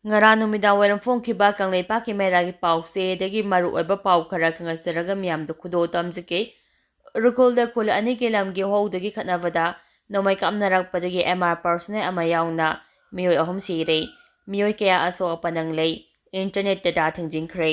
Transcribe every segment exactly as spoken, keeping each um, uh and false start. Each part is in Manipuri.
ꯉꯔꯥꯡ ꯅꯨꯃꯤꯗꯥꯡ ꯋꯥꯏꯔꯝ ꯐꯣꯡꯈꯤꯕ ꯀꯪꯂꯩꯄꯥꯛꯀꯤ ꯃꯩꯔꯥꯒꯤ ꯄꯥꯎꯆꯦꯗꯒꯤ ꯃꯔꯨꯑꯣꯏꯕ ꯄꯥꯎ ꯈꯔ ꯈꯪꯍꯟꯖꯔꯒ ꯃꯤꯌꯥꯝꯗ ꯈꯨꯗꯣꯜ ꯇꯝꯖꯒꯦ꯫ ꯎꯈ꯭ꯔꯨꯜꯗ ꯈꯨꯜ ꯑꯅꯤꯒꯤ ꯂꯝꯒꯤ ꯍꯧꯍꯧꯗꯒꯤ ꯈꯠꯅꯕꯗ ꯅꯣꯡꯃꯩ ꯀꯥꯞꯅꯔꯛꯄꯗꯒꯤ ꯑꯦꯝ ꯑꯥꯔ ꯄꯥꯔꯁꯣꯅꯦꯜ ꯑꯃ ꯌꯥꯎꯅ ꯃꯤꯑꯣꯏ ꯑꯍꯨꯝ ꯁꯤꯔꯦ꯫ ꯃꯤꯑꯣꯏ ꯀꯌꯥ ꯑꯁꯣꯛ ꯑꯄꯟ ꯅꯪꯂꯦ꯫ ꯏꯟꯇꯔꯅꯦꯠ ꯗꯇꯥ ꯊꯤꯡꯖꯤꯟꯈ꯭ꯔꯦ꯫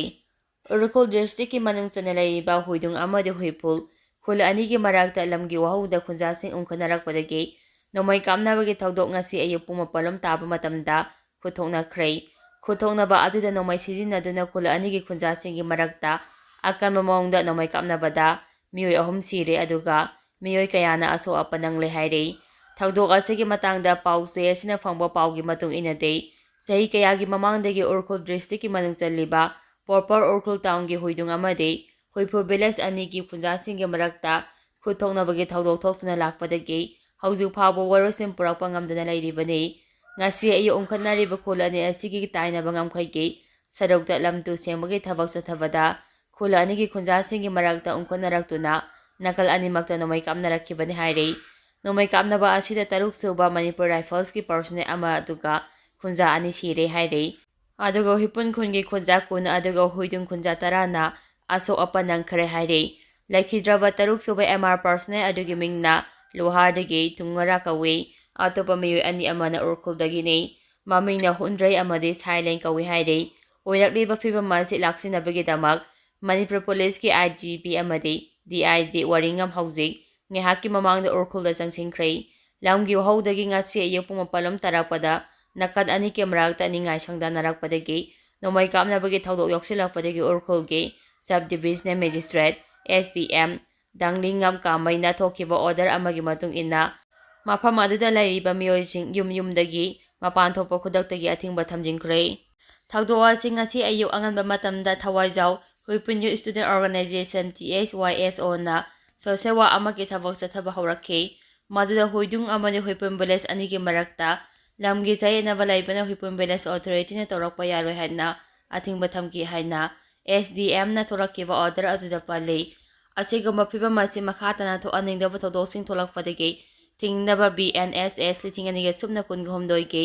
ꯎꯈ꯭ꯔꯨꯜ ꯗꯤꯁꯇ꯭ꯔꯤꯛꯀꯤ ꯃꯅꯨꯡ ꯆꯟꯅ ꯂꯩꯔꯤꯕ ꯍꯨꯏꯗꯨꯡ ꯑꯃꯗꯤ ꯍꯨꯏꯐꯨꯜ ꯈꯨꯜ ꯑꯅꯤꯒꯤ ꯃꯔꯛꯇ ꯂꯝꯒꯤ ꯋꯥꯍꯧꯗ ꯈꯨꯟꯖꯥꯁꯤꯡ ꯎꯪꯈꯠꯅꯔꯛꯄꯗꯒꯤ ꯅꯣꯡꯃꯩ ꯀꯥꯞꯅꯕꯒꯤ ꯊꯧꯗꯣꯛ ꯉꯁꯤ ꯑꯌꯨꯛ ꯄꯨꯡ ꯃꯥꯄꯜ ꯂꯣꯝ ꯇꯥꯕ ꯃꯇꯝꯗ ꯈꯨꯠ ꯊꯣꯛꯅꯈ꯭ꯔꯦ꯫ ꯈꯨꯠ ꯊꯣꯛꯅꯕ ꯑꯗꯨꯗ ꯅꯣꯡꯃꯩ ꯁꯤꯖꯤꯟꯅꯗꯨꯅ ꯈꯨꯜ ꯑꯅꯤꯒꯤ ꯈꯨꯟꯖꯥꯁꯤꯡꯒꯤ ꯃꯔꯛꯇ ꯑꯀꯟꯕ ꯃꯑꯣꯡꯗ ꯅꯣꯡꯃꯩ ꯀꯥꯞꯅꯕꯗ ꯃꯤꯑꯣꯏ ꯑꯍꯨꯝ ꯁꯤꯔꯦ, ꯑꯗꯨꯒ ꯃꯤꯑꯣꯏ ꯀꯌꯥꯅ ꯑꯁꯣꯛ ꯑꯄꯟ ꯅꯪꯂꯦ ꯍꯥꯏꯔꯤ꯫ ꯊꯧꯗꯣꯛ ꯑꯁꯤꯒꯤ ꯃꯇꯥꯡꯗ ꯄꯥꯎꯆꯦ ꯑꯁꯤꯅ ꯐꯪꯕ ꯄꯥꯎꯒꯤ ꯃꯇꯨꯡ ꯏꯟꯅꯗꯤ, ꯆꯍꯤ ꯀꯌꯥꯒꯤ ꯃꯃꯥꯡꯗꯒꯤ ꯎꯈ꯭ꯔꯨꯜ ꯗꯤꯁꯇ꯭ꯔꯤꯛꯀꯤ ꯃꯅꯨꯡ ꯆꯜꯂꯤꯕ ꯄ꯭ꯔꯣꯄꯔ ꯎꯈ꯭ꯔꯨꯜ ꯇꯥꯎꯟꯒꯤ ꯍꯨꯏꯗꯨꯡ ꯑꯃꯗꯤ ꯍꯨꯏꯐꯨ ꯚꯤꯂꯦꯖ ꯑꯅꯤꯒꯤ ꯈꯨꯟꯖꯥꯁꯤꯡꯒꯤ ꯃꯔꯛꯇ ꯈꯨꯠ ꯊꯣꯛꯅꯕꯒꯤ ꯊꯧꯗꯣꯛ ꯊꯣꯛꯇꯨꯅ ꯂꯥꯛꯄꯗꯒꯤ ꯍꯧꯖꯤꯛ ꯐꯥꯎꯕ ꯋꯥꯔꯣꯏꯁꯤꯟ ꯄꯨꯔꯛꯄ ꯉꯝꯗꯅ ꯂꯩꯔꯤꯕꯅꯤ꯫ ꯉꯁꯤ ꯑꯌꯨꯛ ꯎꯪꯈꯠꯅꯔꯤꯕ ꯈꯨꯜ ꯑꯅꯤ ꯑꯁꯤꯒꯤ ꯇꯥꯏꯅꯕ ꯉꯝꯈꯩꯒꯤ ꯁꯔꯨꯛꯇ ꯂꯝ ꯇꯨ ꯁꯦꯡꯕꯒꯤ ꯊꯕꯛ ꯆꯠꯊꯕꯗ ꯈꯨꯜ ꯑꯅꯤꯒꯤ ꯈꯨꯟꯖꯥꯁꯤꯡꯒꯤ ꯃꯔꯛꯇ ꯎꯪꯈꯠꯅꯔꯛꯇꯨꯅ ꯅꯥꯀꯜ ꯑꯅꯤꯃꯛꯇ ꯅꯣꯡꯃꯩ ꯀꯥꯞꯅꯔꯛꯈꯤꯕꯅꯤ ꯍꯥꯏꯔꯤ꯫ ꯅꯣꯡꯃꯩ ꯀꯥꯞꯅꯕ ꯑꯁꯤꯗ ꯇꯔꯨꯛ ꯁꯨꯕ ꯃꯅꯤꯄꯨꯔ ꯔꯥꯏꯐꯜꯁꯀꯤ ꯄꯥꯔꯁꯣꯅꯦꯜ ꯑꯃ ꯑꯗꯨꯒ ꯈꯨꯟꯖꯥ ꯑꯅꯤ ꯁꯤꯔꯦ ꯍꯥꯏꯔꯤ꯫ ꯑꯗꯨꯒ ꯍꯨꯏꯄꯨꯟ ꯈꯨꯟꯒꯤ ꯈꯨꯟꯖꯥ ꯀꯨꯟ ꯑꯗꯨꯒ ꯍꯨꯏꯗꯨꯡ ꯈꯨꯟꯖꯥ ꯇꯔꯥꯅ ꯑꯁꯣꯛ ꯑꯄꯟ ꯅꯪꯈ꯭ꯔꯦ ꯍꯥꯏꯔꯤ꯫ ꯂꯩꯈꯤꯗ꯭ꯔꯕ ꯇꯔꯨꯛ ꯁꯨꯕ ꯑꯦꯝ ꯑꯥꯔ ꯄꯥꯔꯁꯣꯅꯦꯜ ꯑꯗꯨꯒꯤ ꯃꯤꯡꯅ ꯂꯣꯍꯥꯔꯗꯒꯤ ꯇꯨꯡꯉꯔꯥ ꯀꯧꯏ꯫ ꯑꯇꯣꯞꯄ ꯃꯤꯑꯣꯏ ꯑꯅꯤ ꯑꯃꯅ ꯎꯈ꯭ꯔꯨꯜꯗꯒꯤꯅꯤ꯫ ꯃꯃꯤꯡꯅ ꯍꯨꯟꯗ꯭ꯔꯩ ꯑꯃꯗꯤ ꯁꯥꯏꯂꯦꯟ ꯀꯧꯏ ꯍꯥꯏꯔꯤ꯫ ꯑꯣꯏꯔꯛꯂꯤꯕ ꯐꯤꯕꯝ ꯑꯁꯤ ꯂꯥꯛꯁꯤꯟꯅꯕꯒꯤꯗꯃꯛ ꯃꯅꯤꯄꯨꯔ ꯄꯨꯂꯤꯁꯀꯤ ꯑꯥꯏ ꯖꯤ ꯄꯤ ꯑꯃꯗꯤ ꯗꯤ ꯑꯥꯏ ꯖꯤ ꯋꯥꯔꯤꯉꯝ ꯍꯧꯖꯤꯛ ꯉꯥꯏꯍꯥꯛꯀꯤ ꯃꯃꯥꯡꯗ ꯎꯈ꯭ꯔꯨꯜꯗ ꯆꯪꯁꯤꯟꯈ꯭ꯔꯦ꯫ ꯂꯝꯒꯤ ꯋꯥꯍꯧꯗꯒꯤ ꯉꯁꯤ ꯑꯌꯨꯛ ꯄꯨꯡ ꯃꯥꯄꯜ ꯂꯣꯝ ꯇꯥꯔꯛꯄꯗ ꯅꯥꯀꯟ ꯑꯅꯤꯒꯤ ꯃꯔꯛꯇ ꯅꯤꯡꯉꯥꯏ ꯁꯪꯗꯥꯅꯔꯛꯄꯗꯒꯤ ꯅꯣꯡꯃꯩ ꯀꯥꯞꯅꯕꯒꯤ ꯊꯧꯗꯣꯛ ꯌꯥꯎꯁꯤꯜꯂꯛꯄꯗꯒꯤ ꯎꯈ꯭ꯔꯨꯜꯒꯤ sub divisional magistrate, S D M, Danglingam ꯀꯥꯃꯩꯅ ꯊꯣꯛꯈꯤꯕ ꯑꯣꯔꯗꯔ ꯑꯃꯒꯤ ꯃꯇꯨꯡ ꯏꯟꯅ ꯃꯐꯝ ꯑꯗꯨꯗ ꯂꯩꯔꯤꯕ ꯃꯤꯑꯣꯏꯁꯤꯡ ꯌꯨꯝ ꯌꯨꯝꯗꯒꯤ ꯃꯄꯥꯟ ꯊꯣꯛꯄ ꯈꯨꯗꯛꯇꯒꯤ ꯑꯊꯤꯡꯕ ꯊꯝꯖꯤꯟꯈ꯭ꯔꯦ꯫ ꯊꯧꯗꯣꯛ ꯑꯁꯤ ꯉꯁꯤ ꯑꯌꯨꯛ ꯑꯉꯟꯕ ꯃꯇꯝꯗ ꯊꯋꯥꯏꯖꯥꯎ ꯍꯨꯏꯄꯨꯟ ꯌꯨꯠ ꯁ꯭ꯇꯨꯗꯦꯟ ꯑꯣꯔꯒꯅꯥꯏꯖꯦꯁꯟ, ꯇꯤ ꯑꯦꯁ ꯋꯥꯏ ꯑꯦꯁ ꯑꯣꯅ ꯁꯣꯁꯦꯜ ꯋꯥꯔꯛ ꯑꯃꯒꯤ ꯊꯕꯛ ꯆꯠꯊꯕ ꯍꯧꯔꯛꯈꯤ꯫ ꯃꯗꯨꯗ ꯍꯨꯏꯗꯨꯡ ꯑꯃꯗꯤ ꯍꯨꯏꯄꯨꯟ ꯚꯤꯂꯦꯖ ꯑꯅꯤꯒꯤ ꯃꯔꯛꯇ ꯂꯝꯒꯤ ꯆꯌꯦꯠꯅꯕ ꯂꯩꯕꯅ ꯍꯨꯏꯄꯨꯟ ꯚꯤꯂꯦꯖ ꯑꯣꯊꯣꯔꯤꯇꯤꯅ ꯇꯧꯔꯛꯄ ꯌꯥꯔꯣꯏ ꯍꯥꯏꯅ ꯑꯊꯤꯡꯕ ꯊꯝꯈꯤ ꯍꯥꯏꯅ ꯑꯦꯁ ꯗꯤ ꯑꯦꯝꯅ ꯊꯣꯔꯛꯈꯤꯕ ꯑꯣꯔꯗꯔ ꯑꯗꯨꯗ ꯄꯜꯂꯤ꯫ ꯑꯁꯤꯒꯨꯝꯕ ꯐꯤꯕꯝ ꯑꯁꯤ ꯃꯈꯥ ꯇꯥꯅ ꯊꯣꯛꯍꯟꯅꯤꯡꯗꯕ ꯊꯧꯗꯣꯛꯁꯤꯡ ꯊꯣꯛꯂꯛꯄꯗꯒꯤ ꯊꯤꯡꯅꯕ ꯕꯤ ꯑꯦꯟ ꯑꯦꯁ ꯑꯦꯁ ꯂꯤꯁꯤꯡ ꯑꯅꯤꯒ ꯁꯨꯞꯅ ꯀꯨꯟꯒ ꯍꯨꯝꯗꯣꯏꯒꯤ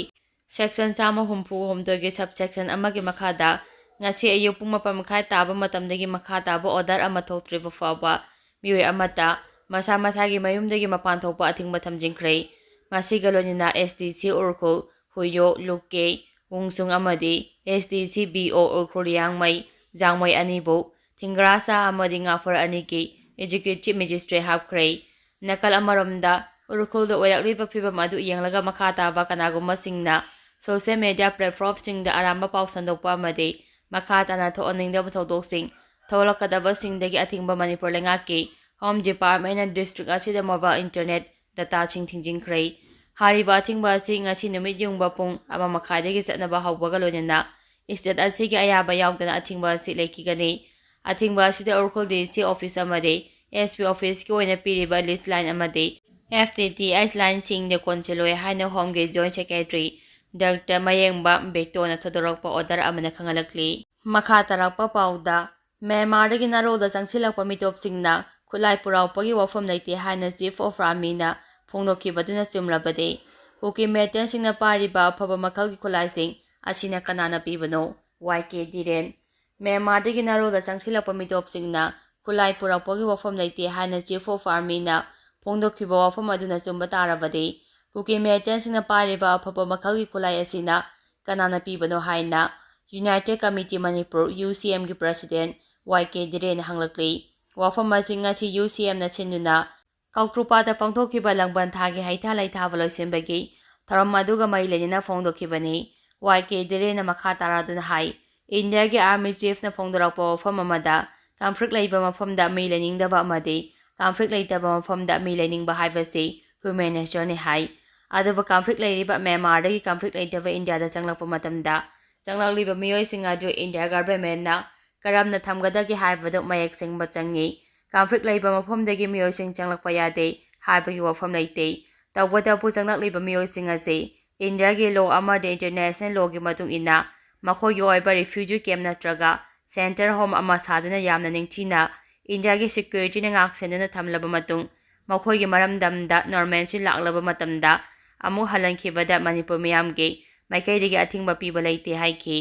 Section ꯆꯥꯝꯃ ꯍꯨꯝꯐꯨ ꯍꯨꯝꯗꯣꯏꯒꯤ subsection ꯑꯃꯒꯤ ꯃꯈꯥꯗ ꯉꯁꯤ ꯑꯌꯨꯛ ꯄꯨꯡ ꯃꯥꯄꯟ ꯃꯈꯥꯏ ꯇꯥꯕ ꯃꯇꯝꯗꯒꯤ ꯃꯈꯥ ꯇꯥꯕ order ꯑꯃ ꯊꯣꯛꯇ꯭ꯔꯤꯕ ꯐꯥꯎꯕ ꯃꯤꯑꯣꯏ ꯑꯃꯠꯇ ꯃꯁꯥ ꯃꯁꯥꯒꯤ ꯃꯌꯨꯝꯗꯒꯤ ꯃꯄꯥꯟ ꯊꯣꯛꯄ ꯑꯊꯤꯡꯕ ꯊꯝꯖꯤꯟꯈ꯭ꯔꯦ꯫ ꯃꯁꯤꯒ ꯂꯣꯏꯅꯅ S D C ꯎꯔꯈꯨꯜ, ꯍꯨꯏꯌꯣ, ꯂꯨꯀꯦ, ꯋꯨꯡꯁꯨꯡ ꯑꯃꯗꯤ S D C B O Ukhrul ꯌꯥꯡꯃꯩ, ꯖꯥꯡꯃꯩ ꯑꯅꯤꯕꯨ ꯊꯤꯡꯒ꯭ꯔꯥꯁꯥ ꯑꯃꯗꯤ ꯉꯥꯐꯔ ꯑꯅꯤꯒꯤ Executive Magistrate ꯍꯥꯞꯈ꯭ꯔꯦ꯫ ꯅꯥꯀꯜ ꯑꯃꯔꯣꯝꯗ, ꯎꯔꯈꯨꯜꯗ ꯑꯣꯏꯔꯛꯂꯤꯕ ꯐꯤꯕꯝ ꯑꯗꯨ ꯌꯦꯡꯂꯒ ꯃꯈꯥ ꯇꯥꯕ ꯀꯅꯥꯒꯨꯝꯕꯁꯤꯡꯅ social media platformꯁꯤꯡꯗ ꯑꯔꯥꯟꯕ ꯄꯥꯎ ꯁꯟꯗꯣꯛꯄ ꯑꯃꯗꯤ ꯃꯈꯥ ꯇꯥꯅ ꯊꯣꯛꯍꯟꯅꯤꯡꯗꯕ ꯊꯧꯗꯣꯛꯁꯤꯡ ꯊꯣꯛꯂꯛꯀꯗꯕꯁꯤꯡꯗꯒꯤ ꯑꯊꯤꯡꯕ ꯃꯅꯤꯄꯨꯔ ꯂꯩꯉꯥꯛꯀꯤ Home Departmentꯅ district ꯑꯁꯤꯗ mobile internet dataꯁꯤꯡ ꯊꯤꯡꯖꯤꯟꯈ꯭ꯔꯦ꯫ ꯍꯥꯏꯔꯤꯕ ꯑꯊꯤꯡꯕ ꯑꯁꯤ ꯉꯁꯤ ꯅꯨꯃꯤꯠ ꯌꯨꯡꯕ ꯄꯨꯡ ꯑꯃ ꯃꯈꯥꯏꯗꯒꯤ ꯆꯠꯅꯕ ꯍꯧꯕꯒ ꯂꯣꯏꯅꯅ state ꯑꯁꯤꯒꯤ ꯑꯌꯥꯕ ꯌꯥꯎꯗꯅ ꯑꯊꯤꯡꯕ ꯑꯁꯤ ꯂꯩꯈꯤꯒꯅꯤ꯫ ꯑꯊꯤꯡꯕ ꯑꯁꯤꯗ ꯎꯔꯈꯨꯜ D C office ꯑꯃꯗꯤ S P officeꯀꯤ ꯑꯣꯏꯅ ꯄꯤꯔꯤꯕ lease line ꯑꯃꯗꯤ F T T H lineꯁꯤꯡꯗ ꯀꯣꯟꯁꯤꯜꯂꯣꯏ ꯍꯥꯏꯅ Homeꯒꯤ Joint Secretary Doctor ꯃꯌꯦꯡꯕ ꯕꯦꯛꯇꯣꯅ ꯊꯥꯗꯣꯔꯛꯄ order ꯑꯃꯅ ꯈꯪꯍꯜꯂꯛꯂꯤ꯫ ꯃꯈꯥ ꯇꯥꯔꯛꯄ ꯄꯥꯎꯗ, ꯃ꯭ꯌꯥꯟꯃꯥꯔꯗꯒꯤ ꯅꯥꯔꯣꯜꯗ ꯆꯪꯁꯤꯜꯂꯛꯄ ꯃꯤꯇꯣꯞꯁꯤꯡꯅ ꯈꯨꯠꯂꯥꯏ ꯄꯨꯔꯛꯄꯒꯤ ꯋꯥꯐꯝ ꯂꯩꯇꯦ ꯍꯥꯏꯅ Chief of Armyꯅ ꯐꯣꯡꯗꯣꯛꯈꯤꯕꯗꯨꯅ ꯆꯨꯝꯂꯕꯗꯤ, ꯀꯨꯀꯤ militantsꯁꯤꯡꯅ ꯄꯥꯏꯔꯤꯕ ꯑꯐꯕ ꯃꯈꯜꯒꯤ ꯈꯨꯠꯂꯥꯏꯁꯤꯡ ꯑꯁꯤꯅ ꯀꯅꯥꯅ ꯄꯤꯕꯅꯣ? Y K ꯙꯤꯔꯦꯟ꯫ ꯃ꯭ꯌꯥꯟꯃꯥꯔꯗꯒꯤ ꯅꯥꯔꯣꯜꯗ ꯆꯪꯁꯤꯜꯂꯛꯄ ꯃꯤꯇꯣꯞꯁꯤꯡꯅ ꯈꯨꯠꯂꯥꯏ ꯄꯨꯔꯛꯄꯒꯤ ꯋꯥꯐꯝ ꯂꯩꯇꯦ ꯍꯥꯏꯅ Chief of Armyꯅ ꯐꯣꯡꯗꯣꯛꯈꯤꯕ ꯋꯥꯐꯝ ꯑꯗꯨꯅ ꯆꯨꯝꯕ ꯇꯥꯔꯕꯗꯤ, ꯀꯨꯀꯤ militantsꯁꯤꯡꯅ ꯄꯥꯏꯔꯤꯕ ꯑꯐꯕ ꯃꯈꯜꯒꯤ ꯈꯨꯠꯂꯥꯏ ꯑꯁꯤꯅ ꯀꯅꯥꯅ ꯄꯤꯕꯅꯣ ꯍꯥꯏꯅ United Committee Manipur, UCMꯒꯤ President Y K ꯙꯤꯔꯦꯟꯅ ꯍꯪꯂꯛꯂꯤ꯫ ꯋꯥꯐꯝ ꯑꯁꯤ ꯉꯁꯤ UCMꯅ ꯁꯤꯟꯗꯨꯅ ꯀꯧꯇ꯭ꯔꯨꯄꯥꯗ ꯄꯥꯡꯊꯣꯛꯈꯤꯕ ꯂꯥꯡꯕꯟ ꯊꯥꯒꯤ ꯍꯩꯊꯥ ꯂꯩꯊꯥꯕ ꯂꯣꯏꯁꯤꯟꯕꯒꯤ ꯊꯧꯔꯝ ꯑꯗꯨꯒ ꯃꯔꯤ ꯂꯩꯅꯅ ꯐꯣꯡꯗꯣꯛꯈꯤꯕꯅꯤ꯫ Y K ꯙꯤꯔꯦꯟꯅ ꯃꯈꯥ ꯇꯥꯔꯗꯨꯅ ꯍꯥꯏ, ꯏꯟꯗꯤꯌꯥꯒꯤ Army Chiefꯅ ꯐꯣꯡꯗꯣꯔꯛꯄ ꯋꯥꯐꯝ ꯑꯃꯗ, conflict ꯂꯩꯕ ꯃꯐꯝꯗ ꯃꯤ ꯂꯩꯅꯤꯡꯗꯕ ꯑꯃꯗꯤ conflict ꯂꯩꯇꯕ ꯃꯐꯝꯗ ꯃꯤ ꯂꯩꯅꯤꯡꯕ ꯍꯥꯏꯕꯁꯤ human natureꯅꯤ ꯍꯥꯏ꯫ ꯑꯗꯨꯕꯨ conflict ꯂꯩꯔꯤꯕ ꯃ꯭ꯌꯥꯟꯃꯥꯔꯗꯒꯤ conflict ꯂꯩꯇꯕ ꯏꯟꯗꯤꯌꯥꯗ ꯆꯪꯂꯛꯄ ꯃꯇꯝꯗ, ꯆꯪꯂꯛꯂꯤꯕ ꯃꯤꯑꯣꯏꯁꯤꯡ ꯑꯗꯨ ꯏꯟꯗꯤꯌꯥ governmentꯅ ꯀꯔꯝꯅ ꯊꯝꯒꯗꯒꯦ ꯍꯥꯏꯕꯗꯨ ꯃꯌꯦꯛ ꯁꯦꯡꯕ ꯆꯪꯏ꯫ Conflict ꯂꯩꯕ ꯃꯐꯝꯗꯒꯤ ꯃꯤꯑꯣꯏꯁꯤꯡ ꯆꯪꯂꯛꯄ ꯌꯥꯗꯦ ꯍꯥꯏꯕꯒꯤ ꯋꯥꯐꯝ ꯂꯩꯇꯦ꯫ ꯇꯧꯕꯇꯕꯨ ꯆꯪꯂꯛꯂꯤꯕ ꯃꯤꯑꯣꯏꯁꯤꯡ ꯑꯁꯤ ꯏꯟꯗꯤꯌꯥꯒꯤ law ꯑꯃꯗꯤ international lawꯒꯤ ꯃꯇꯨꯡ ꯏꯟꯅ ꯃꯈꯣꯏꯒꯤ ꯑꯣꯏꯕ refugee camp ꯅꯠꯇ꯭ꯔꯒ shelter home ꯑꯃ ꯁꯥꯗꯨꯅ ꯌꯥꯝꯅ ꯅꯤꯡꯊꯤꯅ ꯏꯟꯗꯤꯌꯥꯒꯤ securityꯅ ꯉꯥꯛꯁꯦꯟꯗꯨꯅ ꯊꯝꯂꯕ ꯃꯇꯨꯡ, ꯃꯈꯣꯏꯒꯤ ꯃꯔꯝꯗꯝꯗ normalcy ꯂꯥꯛꯂꯕ ꯃꯇꯝꯗ ꯑꯃꯨꯛ ꯍꯜꯍꯟꯈꯤꯕꯗ ꯃꯅꯤꯄꯨꯔ ꯃꯤꯌꯥꯝꯒꯤ ꯃꯥꯏꯀꯩꯗꯒꯤ ꯑꯊꯤꯡꯕ ꯄꯤꯕ ꯂꯩꯇꯦ ꯍꯥꯏꯈꯤ꯫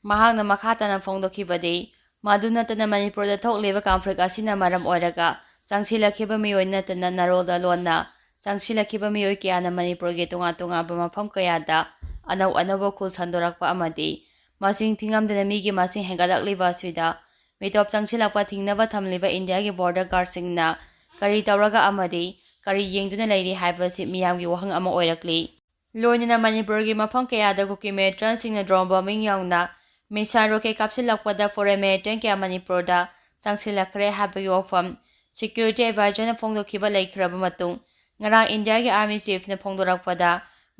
ꯃꯍꯥꯛꯅ ꯃꯈꯥ ꯇꯥꯅ ꯐꯣꯡꯗꯣꯛꯈꯤꯕꯗꯤ, ꯃꯗꯨ ꯅꯠꯇꯅ ꯃꯅꯤꯄꯨꯔꯗ ꯊꯣꯛꯂꯤꯕ ꯀꯟꯐ꯭ꯂꯤꯛ ꯑꯁꯤꯅ ꯃꯔꯝ ꯑꯣꯏꯔꯒ ꯆꯪꯁꯤꯜꯂꯛꯈꯤꯕ ꯃꯤꯑꯣꯏ ꯅꯠꯇꯅ ꯅꯔꯣꯜꯗ ꯂꯣꯟꯅ ꯆꯪꯁꯤꯜꯂꯛꯈꯤꯕ ꯃꯤꯑꯣꯏ ꯀꯌꯥꯅ ꯃꯅꯤꯄꯨꯔꯒꯤ ꯇꯣꯉꯥꯟ ꯇꯣꯉꯥꯟꯕ ꯃꯐꯝ ꯀꯌꯥꯗ ꯑꯅꯧ ꯑꯅꯧꯕ ꯈꯨꯜ ꯁꯟꯗꯣꯔꯛꯄ ꯑꯃꯗꯤ ꯃꯁꯤꯡ ꯊꯤꯉꯝꯗꯅ ꯃꯤꯒꯤ ꯃꯁꯤꯡ ꯍꯦꯟꯒꯠꯂꯛꯂꯤꯕ ꯑꯁꯤꯗ ꯃꯤꯇꯣꯞ ꯆꯪꯁꯤꯜꯂꯛꯄ ꯊꯤꯡꯅꯕ ꯊꯝꯂꯤꯕ ꯏꯟꯗꯤꯌꯥꯒꯤ ꯕꯣꯔꯗꯔ ꯒꯥꯔꯗꯁꯤꯡꯅ ꯀꯔꯤ ꯇꯧꯔꯒ ꯑꯃꯗꯤ ꯀꯔꯤ ꯌꯦꯡꯗꯨꯅ ꯂꯩꯔꯤ ꯍꯥꯏꯕꯁꯤ ꯃꯤꯌꯥꯝꯒꯤ ꯋꯥꯍꯪ ꯑꯃ ꯑꯣꯏꯔꯛꯂꯤ꯫ ꯂꯣꯏꯅꯅ ꯃꯅꯤꯄꯨꯔꯒꯤ ꯃꯐꯝ ꯀꯌꯥꯗ ꯀꯨꯀꯤ ꯃꯤꯂꯤꯇꯦꯟꯁꯤꯡꯅ ꯗ꯭ꯔꯣꯟ ꯕꯣꯝꯕꯤꯡ ꯌꯥꯎꯅ ꯃꯤꯁꯥꯏꯜ ꯔꯣꯀꯦꯠ ꯀꯥꯞꯁꯤꯜꯂꯛꯄꯗ ꯐꯣꯔꯦꯟ ꯃꯤꯂꯤꯇꯦꯟ ꯀꯌꯥ ꯃꯅꯤꯄꯨꯔꯗ ꯆꯪꯁꯤꯜꯂꯛꯈ꯭ꯔꯦ ꯍꯥꯏꯕꯒꯤ ꯋꯥꯐꯝ ꯁꯦꯀ꯭ꯌꯨꯔꯤꯇꯤ ꯑꯦꯗꯚꯥꯏꯖꯔꯅ ꯐꯣꯡꯗꯣꯛꯈꯤꯕ ꯂꯩꯈ꯭ꯔꯕ ꯃꯇꯨꯡ, ꯉꯔꯥꯡ ꯏꯟꯗꯤꯌꯥꯒꯤ ꯑꯥꯔꯃꯤ ꯆꯤꯐꯅ ꯐꯣꯡꯗꯣꯔꯛꯄꯗ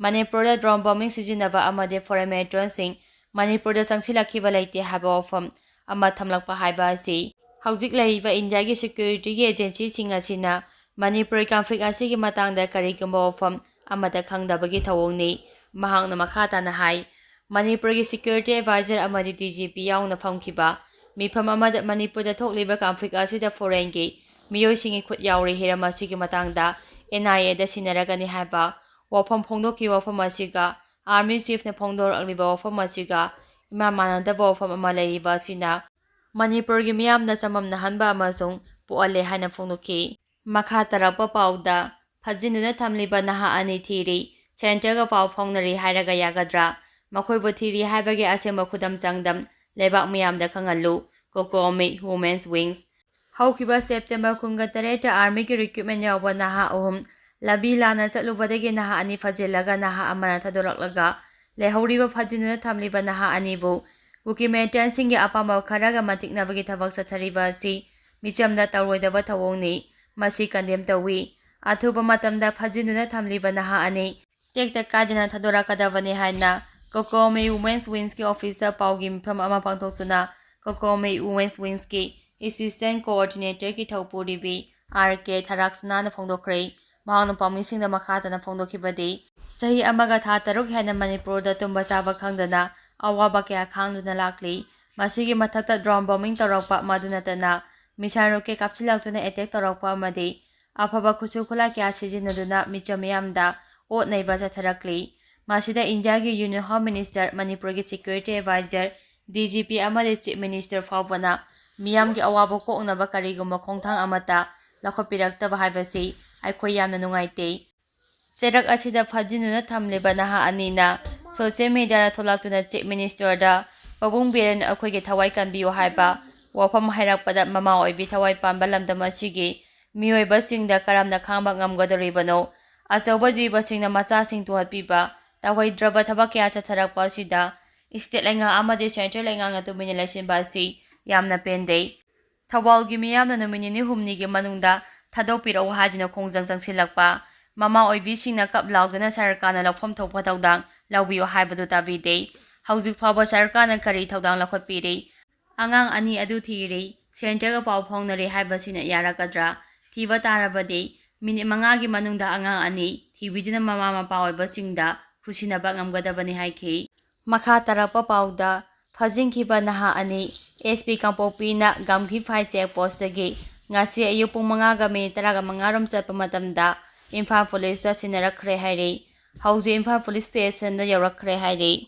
ꯃꯅꯤꯄꯨꯔꯗ ꯗ꯭ꯔꯣꯟ ꯕꯣꯝꯕꯤꯡ ꯁꯤꯖꯤꯟꯅꯕ ꯑꯃꯗꯤ ꯐꯣꯔꯦꯟ ꯃꯤꯂꯤꯇꯦꯟꯁꯤꯡ ꯃꯅꯤꯄꯨꯔꯗ ꯆꯪꯁꯤꯜꯂꯛꯈꯤꯕ ꯂꯩꯇꯦ ꯍꯥꯏꯕ ꯋꯥꯐꯝ ꯑꯃ ꯊꯝꯂꯛꯄ ꯍꯥꯏꯕ ꯑꯁꯤ ꯍꯧꯖꯤꯛ ꯂꯩꯔꯤꯕ ꯏꯟꯗꯤꯌꯥꯒꯤ ꯁꯦꯀ꯭ꯌꯨꯔꯤꯇꯤꯒꯤ ꯑꯦꯖꯦꯟꯁꯤꯁꯤꯡ ꯑꯁꯤꯅ ꯃꯅꯤꯄꯨꯔꯒꯤ ꯀꯟꯐ꯭ꯂꯤꯛ ꯑꯁꯤꯒꯤ ꯃꯇꯥꯡꯗ ꯀꯔꯤꯒꯨꯝꯕ ꯋꯥꯐꯝ ꯑꯃꯠꯇ ꯈꯪꯗꯕꯒꯤ ꯊꯧꯑꯣꯡꯅꯤ꯫ ꯃꯍꯥꯛꯅ ꯃꯈꯥ ꯇꯥꯅ ꯍꯥꯏ, ꯃꯅꯤꯄꯨꯔꯒꯤ ꯁꯦꯀ꯭ꯌꯨꯔꯤꯇꯤ ꯑꯦꯗꯚꯥꯏꯖꯔ ꯑꯃꯗꯤ ꯗꯤ ꯖꯤ ꯄꯤ ꯌꯥꯎꯅ ꯐꯝꯈꯤꯕ ꯃꯤꯐꯝ ꯑꯃꯗ ꯃꯅꯤꯄꯨꯔꯗ ꯊꯣꯛꯂꯤꯕ ꯀꯟꯐ꯭ꯂꯤꯛ ꯑꯁꯤꯗ ꯐꯣꯔꯦꯟꯒꯤ ꯃꯤꯑꯣꯏꯁꯤꯡꯒꯤ ꯈꯨꯠ ꯌꯥꯎꯔꯤ ꯍꯤꯔꯝ ꯑꯁꯤꯒꯤ ꯃꯇꯥꯡꯗ ꯑꯦꯟ ꯑꯥꯏ ꯑꯦꯗ ꯁꯤꯟꯅꯔꯒꯅꯤ ꯍꯥꯏꯕ ꯋꯥꯐꯝ ꯐꯣꯡꯗꯣꯛꯈꯤꯕ ꯋꯥꯐꯝ ꯑꯁꯤꯒ ꯑꯥꯔꯃꯤ ꯆꯤꯐꯅ ꯐꯣꯡꯗꯣꯔꯛꯂꯤꯕ ꯋꯥꯐꯝ ꯑꯁꯤꯒ ꯏꯃꯥꯟ ꯃꯥꯟꯅꯗꯕ ꯋꯥꯐꯝ ꯑꯃ ꯂꯩꯔꯤꯕ ꯑꯁꯤꯅ ꯃꯅꯤꯄꯨꯔꯒꯤ ꯃꯤꯌꯥꯝꯗ ꯆꯃꯝꯅꯍꯟꯕ ꯑꯃꯁꯨꯡ ꯄꯣꯛꯍꯜꯂꯦ ꯍꯥꯏꯅ ꯐꯣꯡꯗꯣꯛꯈꯤ꯫ ꯃꯈꯥ ꯇꯥꯔꯛꯄ ꯄꯥꯎꯗ, ꯐꯥꯖꯤꯟꯗꯨꯅ ꯊꯝꯂꯤꯕ ꯅꯍꯥ ꯑꯅꯤ ꯊꯤꯔꯤ, ꯁꯦꯟꯇꯔꯒ ꯄꯥꯎ ꯐꯥꯎꯅꯔꯤ ꯍꯥꯏꯔꯒ ꯌꯥꯒꯗ꯭ꯔꯥ? ꯃꯈꯣꯏꯕꯨ ꯊꯤꯔꯤ ꯍꯥꯏꯕꯒꯤ ꯑꯁꯦꯡꯕ ꯈꯨꯗꯝ ꯆꯥꯡꯗꯝ ꯂꯩꯕꯥꯛ ꯃꯤꯌꯥꯝꯗ ꯈꯪꯍꯜꯂꯨ꯫ ꯀꯣꯀꯣꯃꯤ ꯋꯨꯃꯦꯟꯁ ꯋꯤꯡꯁ꯫ ꯍꯧꯈꯤꯕ ꯁꯦꯞꯇꯦꯝꯕꯔ ꯀꯨꯟꯒ ꯇꯔꯦꯠꯇ ꯑꯥꯔꯃꯤꯒꯤ ꯔꯤꯀ꯭ꯔꯨꯠꯃꯦꯟ ꯌꯥꯎꯕ ꯅꯍꯥ ꯑꯍꯨꯝ ꯂꯝꯕꯤ ꯂꯥꯟꯅ ꯆꯠꯂꯨꯕꯗꯒꯤ ꯅꯍꯥ ꯑꯅꯤ ꯐꯥꯖꯤꯜꯂꯒ ꯅꯍꯥ ꯑꯃꯅ ꯊꯥꯗꯣꯔꯛꯂꯒ ꯂꯩꯍꯧꯔꯤꯕ ꯐꯥꯖꯤꯟꯗꯨꯅ ꯊꯝꯂꯤꯕ ꯅꯍꯥ ꯑꯅꯤꯕꯨ ꯀꯨꯀꯤ ꯃꯤꯂꯤꯇꯦꯟꯁꯤꯡꯒꯤ ꯑꯄꯥꯝꯕ ꯈꯔꯒ ꯃꯟꯇꯤꯛꯅꯕꯒꯤ ꯊꯕꯛ ꯆꯠꯊꯔꯤꯕ ꯑꯁꯤ ꯃꯤꯆꯝꯗ ꯇꯧꯔꯣꯏꯗꯕ ꯊꯧꯑꯣꯡꯅꯤ꯫ ꯃꯁꯤ ꯀꯟꯗꯦꯝ ꯇꯧꯏ꯫ ꯑꯊꯨꯕ ꯃꯇꯝꯗ ꯐꯥꯖꯤꯟꯗꯨꯅ ꯊꯝꯂꯤꯕ ꯅꯍꯥ ꯑꯅꯤ ꯇꯦꯛꯇ ꯀꯥꯏꯗꯅ ꯊꯥꯗꯣꯔꯛꯀꯗꯕꯅꯤ ꯍꯥꯏꯅ ꯀꯣꯀꯣꯃꯤ ꯋꯨꯃꯦꯟꯁ ꯋꯤꯡꯁꯀꯤ ꯑꯣꯐꯤꯁꯇ ꯄꯥꯎꯒꯤ ꯃꯤꯐꯝ ꯑꯃ ꯄꯥꯡꯊꯣꯛꯇꯨꯅ ꯀꯣꯀꯣꯃꯤ ꯋꯨꯃꯦꯟꯁ ꯋꯤꯡꯁꯀꯤ ꯑꯦꯁꯤꯁꯇꯦꯟ ꯀꯣꯑꯣꯔꯗꯤꯅꯦꯇꯔꯒꯤ ꯊꯧꯄꯨꯔꯤꯕꯤ ꯑꯥꯔ ꯀꯦ ꯊꯔꯥꯛꯁꯅꯥꯅ ꯐꯣꯡꯗꯣꯛꯈ꯭ꯔꯦ꯫ ꯃꯍꯥꯛꯅ ꯄꯥꯎꯃꯤꯁꯤꯡꯗ ꯃꯈꯥ ꯇꯥꯅ ꯐꯣꯡꯗꯣꯛꯈꯤꯕꯗꯤ, ꯆꯍꯤ ꯑꯃꯒ ꯊꯥ ꯇꯔꯨꯛ ꯍꯦꯟꯅ ꯃꯅꯤꯄꯨꯔꯗ ꯇꯨꯝꯕ ꯆꯥꯕ ꯈꯪꯗꯅ ꯑꯋꯥꯕ ꯀꯌꯥ ꯈꯥꯡꯗꯨꯅ ꯂꯥꯛꯂꯤ꯫ ꯃꯁꯤꯒꯤ ꯃꯊꯛꯇ ꯗ꯭ꯔꯣꯟ ꯕꯣꯝꯕꯤꯡ ꯇꯧꯔꯛꯄ, ꯃꯗꯨ ꯅꯠꯇꯅ ꯃꯤꯁꯥꯏꯜ ꯔꯣꯀꯦꯠ ꯀꯥꯞꯁꯤꯜꯂꯛꯇꯨꯅ ꯑꯦꯇꯦꯛ ꯇꯧꯔꯛꯄ ꯑꯃꯗꯤ ꯑꯐꯕ ꯈꯨꯠꯁꯨ ꯈꯨꯠꯂꯥꯏ ꯀꯌꯥ ꯁꯤꯖꯤꯟꯅꯗꯨꯅ ꯃꯤꯆꯝ ꯃꯤꯌꯥꯝꯗ ꯑꯣꯠ ꯅꯩꯕ ꯆꯠꯊꯔꯛꯂꯤ꯫ ꯃꯁꯤꯗ ꯏꯟꯗꯤꯌꯥꯒꯤ Union Home Minister, ꯃꯅꯤꯄꯨꯔꯒꯤ Security Advisor, D G P ꯑꯃꯗꯤ Chief Minister ꯐꯥꯎꯕꯅ ꯃꯤꯌꯥꯝꯒꯤ ꯑꯋꯥꯕ ꯀꯣꯛꯅꯕ ꯀꯔꯤꯒꯨꯝꯕ ꯈꯣꯡꯊꯥꯡ ꯑꯃꯠꯇ ꯂꯧꯈꯠꯄꯤꯔꯛꯇꯕ ꯍꯥꯏꯕꯁꯤ ꯑꯩꯈꯣꯏ ꯌꯥꯝꯅ ꯅꯨꯡꯉꯥꯏꯇꯦ꯫ ꯆꯩꯔꯛ ꯑꯁꯤꯗ ꯐꯥꯖꯤꯟꯗꯨꯅ ꯊꯝꯂꯤꯕ ꯅꯍꯥ ꯑꯅꯤꯅ social mediaꯗ ꯊꯣꯛꯂꯛꯇꯨꯅ Chief Ministerꯗ "ꯄꯥꯕꯨꯡ ꯕꯤꯔꯦꯟ ꯑꯩꯈꯣꯏꯒꯤ ꯊꯋꯥꯏ ꯀꯟꯕꯤꯌꯨ" ꯍꯥꯏꯕ ꯋꯥꯐꯝ ꯍꯥꯏꯔꯛꯄꯗ ꯃꯃꯥ ꯑꯣꯏꯕꯤ ꯊꯋꯥꯏ ꯄꯥꯟꯕ ꯂꯝꯗꯝ ꯑꯁꯤꯒꯤ ꯃꯤꯑꯣꯏꯕꯁꯤꯡꯗ ꯀꯔꯝꯅ ꯈꯥꯡꯕ ꯉꯝꯒꯗꯧꯔꯤꯕꯅꯣ? ꯑꯆꯧꯕ ꯖꯤꯕꯁꯤꯡꯅ ꯃꯆꯥꯁꯤꯡ ꯇꯨꯍꯠꯄꯤꯕ, ꯇꯧꯍꯩꯗ꯭ꯔꯕ ꯊꯕꯛ ꯀꯌꯥ ꯆꯠꯊꯔꯛꯄ ꯑꯁꯤꯗ state ꯂꯩꯉꯥꯛ ꯑꯃꯗꯤ central ꯂꯩꯉꯥꯛꯅ ꯇꯨꯃꯤꯟꯅ ꯂꯩꯁꯤꯟꯕ ꯑꯁꯤ ꯌꯥꯝꯅ ꯄꯦꯟꯗꯦ꯫ ꯊꯧꯕꯥꯜꯒꯤ ꯃꯤꯌꯥꯝꯅ ꯅꯨꯃꯤꯠ ꯅꯤꯅꯤ ꯍꯨꯝꯅꯤꯒꯤ ꯃꯅꯨꯡꯗ ꯊꯥꯗꯣꯛꯄꯤꯔꯛꯎ ꯍꯥꯏꯗꯨꯅ ꯈꯣꯡꯖꯪ ꯆꯪꯁꯤꯜꯂꯛꯄ, ꯃꯃꯥ ꯑꯣꯏꯕꯤꯁꯤꯡꯅ ꯀꯞ ꯂꯥꯎꯗꯨꯅ ꯁꯔꯀꯥꯔꯅ ꯂꯧꯐꯝ ꯊꯣꯛꯄ ꯊꯧꯗꯥꯡ ꯂꯧꯕꯤꯌꯨ ꯍꯥꯏꯕꯗꯨ ꯇꯥꯕꯤꯗꯦ꯫ ꯍꯧꯖꯤꯛ ꯐꯥꯎꯕ ꯁꯔꯀꯥꯔꯅ ꯀꯔꯤ ꯊꯧꯗꯥꯡ ꯂꯧꯈꯠꯄꯤꯔꯤ? ꯑꯉꯥꯡ ꯑꯅꯤ ꯑꯗꯨ ꯊꯤꯔꯤ, centreꯒ ꯄꯥꯎ ꯐꯥꯎꯅꯔꯤ ꯍꯥꯏꯕꯁꯤꯅ ꯌꯥꯔꯛꯀꯗ꯭ꯔꯥ? ꯊꯤꯕ ꯇꯥꯔꯕꯗꯤ ꯃꯤꯅꯤꯠ ꯃꯉꯥꯒꯤ ꯃꯅꯨꯡꯗ ꯑꯉꯥꯡ ꯑꯅꯤ ꯊꯤꯕꯤꯗꯨꯅ ꯃꯃꯥ ꯃꯄꯥ ꯑꯣꯏꯕꯁꯤꯡꯗ ꯈꯨꯁꯤꯟꯅꯕ ꯉꯝꯒꯗꯕꯅꯤ ꯍꯥꯏꯈꯤ꯫ ꯃꯈꯥ ꯇꯥꯔꯛꯄ ꯄꯥꯎꯗ, ꯐꯥꯖꯤꯟꯈꯤꯕ ꯅꯍꯥ ꯑꯅꯤ S P ꯀꯥꯡꯄꯣꯛꯄꯤꯅ ꯒꯝꯈꯤꯐꯥꯏ check postꯇꯒꯤ ꯉꯁꯤ ꯑꯌꯨꯛ ꯄꯨꯡ ꯃꯉꯥꯒ minute ꯇꯔꯥꯒ ꯃꯉꯥ ꯔꯣꯝ ꯆꯠꯄ ꯃꯇꯝꯗ ꯏꯝꯐꯥꯜ policeꯇ ꯁꯤꯟꯅꯔꯛꯈ꯭ꯔꯦ ꯍꯥꯏꯔꯤ꯫ ꯍꯧꯖꯤꯛ ꯏꯝꯐꯥꯜ police stationꯗ ꯌꯧꯔꯛꯈ꯭ꯔꯦ ꯍꯥꯏꯔꯤ꯫